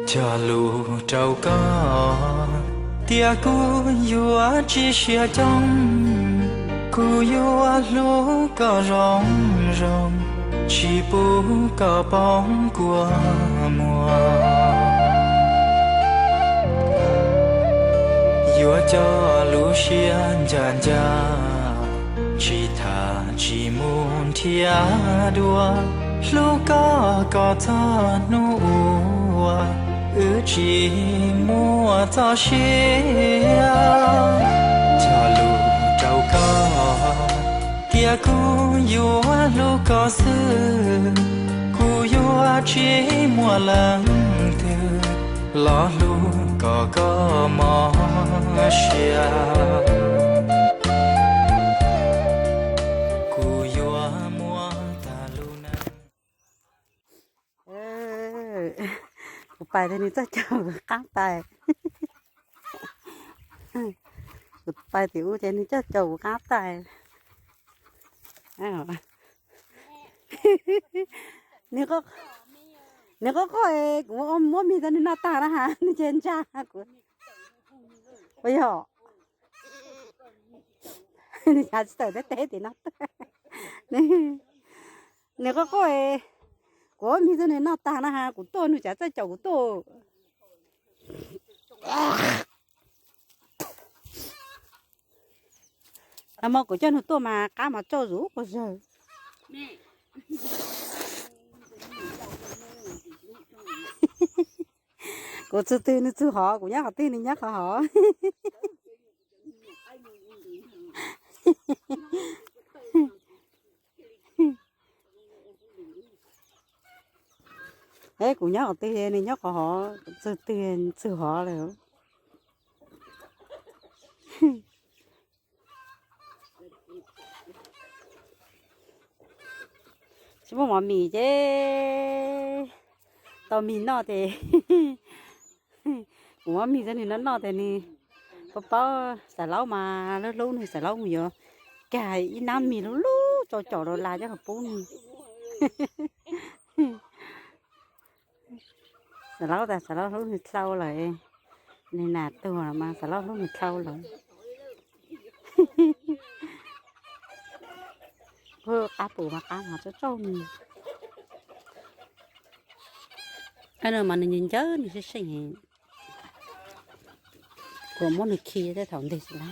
Cog lus rau koj tias kuv yuav tsis siab coob, kuv yuav hlub koj zoo zoo, tsis pub koj poob kua muag. Yuav coj lub siab ncaj ncaj, tsis tham tsis mus nrhiav dua, hlub koj kom txog hnub uas wb tsis muaj txoj sia. Cog lus rau koj tias kuv yuav hlub koj xwb, kuv yuav tsis muaj leej twg los hlub kom koj mob siab. Kuv yuav muab tag lub neej. Kuv pais ces nws coj caum kuv qab tais. Kuv pais tim ub ces nws coj caum kuv qab tais. Nws qoj qoj, kuv muab mis rau nws noj tag na has, nws ces ntsa kuv. Ua yog nws xav tsis tawm teb teb tim no. Nws qoj qoj, kuv muab mis rau nws noj tag na has, kuv tuaj nws tsav txawj caum kuv tuaj. Hnub no kuv coj nws tuaj mas qab mas tsauj zus quas zawg. Kuv txug twg nws txug hov, kuv nyob qhov twg nws nyob qhov hov. Kuv nyob qhov twg nws nyob qhov hov, kuv txug twg txug hov lawm. Tsis muaj mov mis ces tau mis noj ces kuv muab mis rau nws noj noj ces nws paub paub. Xav Laub mas hlub hlub nws, Xav Laub mus yuav kag ib nab mis lub lub tsau caum rau las coj los pub nws. Xav Laub tas Xav Laub hlub nws dlhau lawm. Nws nas tuag mas Xav Laub hlub nws dlhau lawm. Qab pum mas qab mas tsauj tsauj nws. No mas nws ncawg nws seej seej. Kuv muab nws khi tej thaum ntej xwb na.